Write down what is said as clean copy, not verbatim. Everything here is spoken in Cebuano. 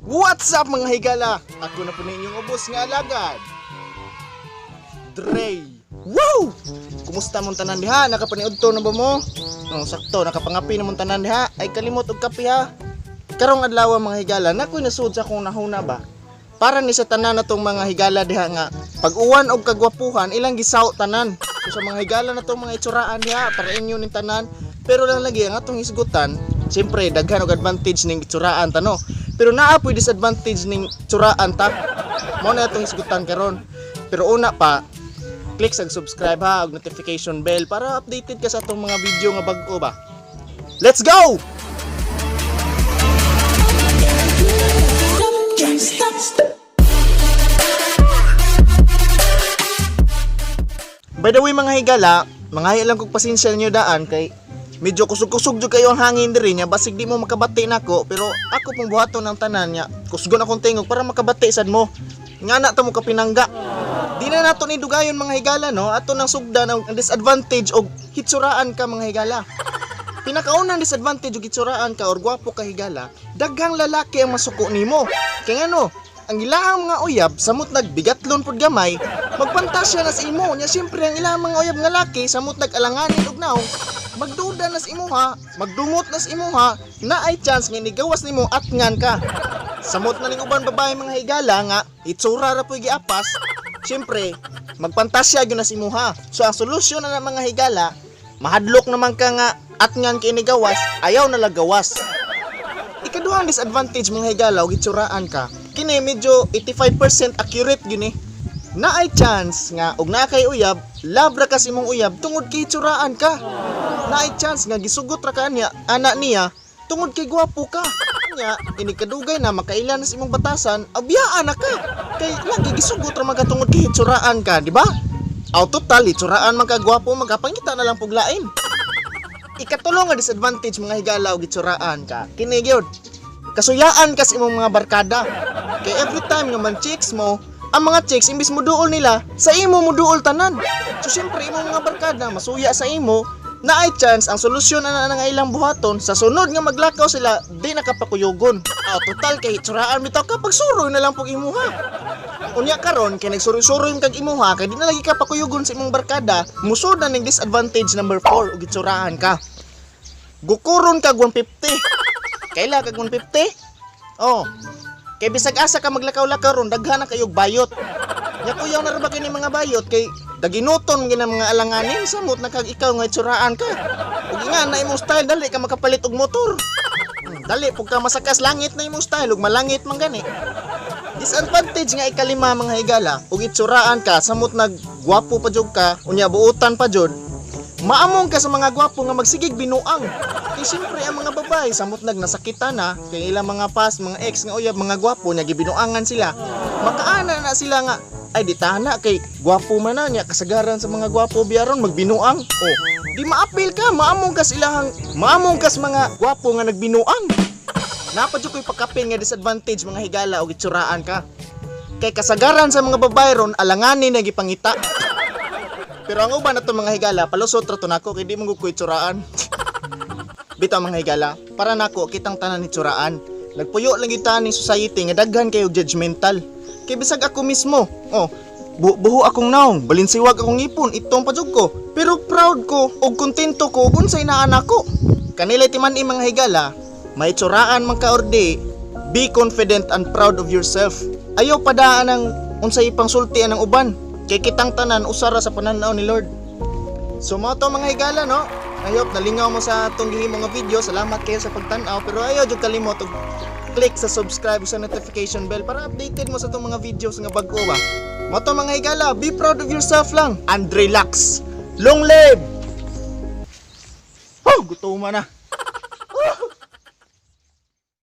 What's up, mga higala? Ako na po na inyong ubos nga alagad, Dre. Wow! Kumusta mong tanan diha? Nakapaniudto na ba mo? No, sakto, nakapangapi na mong tanan diha. Ay kalimot og kape ha. Karong adlaw, mga higala, nakoy nasud sa akong nahuna ba? Para ni sa tanan natong mga higala diha nga pag-uwan og kagwapuhan ilang gisaw tanan. So sa mga higala natong mga itsuraan diha para inyo ning tanan. Pero lang lagi ang atong hisgutan, siyempre daghan og advantage ning itsuraan ta, no. Pero naa po'y disadvantage ning itsuraan ta. Mao na atong hisgutan karon. Pero una pa, click sa subscribe ha ug notification bell para updated ka sa atong mga video nga bag-o ba. Let's go! By the way, mga higala, mga lang kog pasensya ninyo daan kay medyo kusog-kusog jud kayo ang hangin diri nya, basig di mo makabati nako, pero ako pong buhaton ang tanan nya kusgon akong tingog para makabati sad mo. Nga na ta mo kapinangga. Di na nato ni dugayon, mga higala, no. Ato nang sugdan ang disadvantage og hitsuraan ka, mga higala. Pinakaunang disadvantage og hitsuraan ka or gwapo ka, higala, daghang lalaki ang masuko nimo. Kay ngano, ang ilahang mga uyab samot nagbigatlon pud gamay, magpantasya na sa imo. Nya siyempre ang ilahang mga uyab nga laki samot nag-alanganin og naong, magduda na sa imuha, magdumot na sa imuha, na ay chance nga nigawas nimo atngan ka. Samot na ning uban babae, mga higala, nga itsura ra po'y giapas, siyempre magpantasya gyud na sa imuha. So ang solusyon na na, mga higala, mahadlok naman ka nga atngan kay gawas, ayaw na lagawas. Ikaduhang disadvantage, mga higala, og itsuraan ka. Kini medyo 85% accurate gyud ni. Naay chance nga og naa kay uyab, love ra ka sa imong uyab tungod kay itsuraan ka. Naay chance nga gisugot ra ka niya, ana niya, tungod kay gwapo ka. Nya, ini kadugay na makailan na sa imong batasan, abiyaan na ka. Kay lagi gisugot ra man ka tungod kay itsuraan ka, di ba? Aw total, itsuraan man ka, gwapo man ka, pangita na lang puglain. Ikatulo nga disadvantage, mga higala, og itsuraan ka. Kini gyud. Kasuyaan ka sa imong mga barkada. Kay every time nga man chicks mo, ang mga chicks imbis mo duol nila, sa imo mo duol tanan. So syempre imong mga barkada masuya sa imo, na ay chance ang solusyon na nga ilang buhaton sa sunod nga maglakaw sila di nakapakuyugon. Ah, total kay itsuraan bitaw ka, pagsuroy na lang pug imuha. Unya karon kay nagsuroy-suroy kag imuha kay di na lagi ka pakuyugon sa imong barkada, musod na ning disadvantage number 4 ug itsuraan ka. Gukuron kag 150. Kaila kag 150? Oh. Kay bisag asa ka maglakaw-lakaw ron, daghan na kayog bayot. Nya kuyaw na ra ba kini mga bayot kay daginuton gina mga alanganin samot na kag ikaw nga itsuraan ka. Ug nga na imong style, dali ka makapalit og motor. Dali pug ka masakas langit na imong style ug malangit man gani. Disadvantage nga ikalima, mga higala, ug itsuraan ka samot nag gwapo pa jud ka, unya buutan pa jud. Maamong ka sa mga gwapo nga magsigig binuang. Kay siyempre ang mga babae samot nag nasakitan na kay ilang mga past, mga ex nga uyab mga gwapo nya gibinuangan sila. Makaana na sila nga ay di tana kay gwapo man na niya, kasagaran sa mga gwapo biyaron magbinuang. Oh, di maapil ka, maamong ka silahang maamong ka sa mga gwapo nga nagbinuang. Napa jud ko'y pakapin nga disadvantage, mga higala, og itsuraan ka. Kay kasagaran sa mga babae ron alanganin na gipangita. Pero ang uban na to, mga higala, palusot ra to nako kay di mo ko itsuraan. Bitaw, mga higala, para nako kitang tanan itsuraan. Nagpuyo lang gyud ni society nga daghan kayo judgmental. Kay bisag ako mismo, oh, buho akong naong, balinsiwag akong ngipon, itong pa jud ko. Pero proud ko og kontento ko ug unsay naa nako. Kanilay timan mga higala, may itsuraan man ka or di, be confident and proud of yourself. Ayaw padaan ang unsay pangsulti ang uban. Kay kitang tanan usara sa pananaw ni Lord. So mao to, mga higala, no. I hope nalingaw mo sa atong gihimo nga video. Salamat kayo sa pagtan-aw, pero ayaw jud kalimot og click sa subscribe sa notification bell para updated mo sa atong mga videos nga bag-o ba. Mao to, mga higala, be proud of yourself lang and relax. Long live! Oh, gutom na.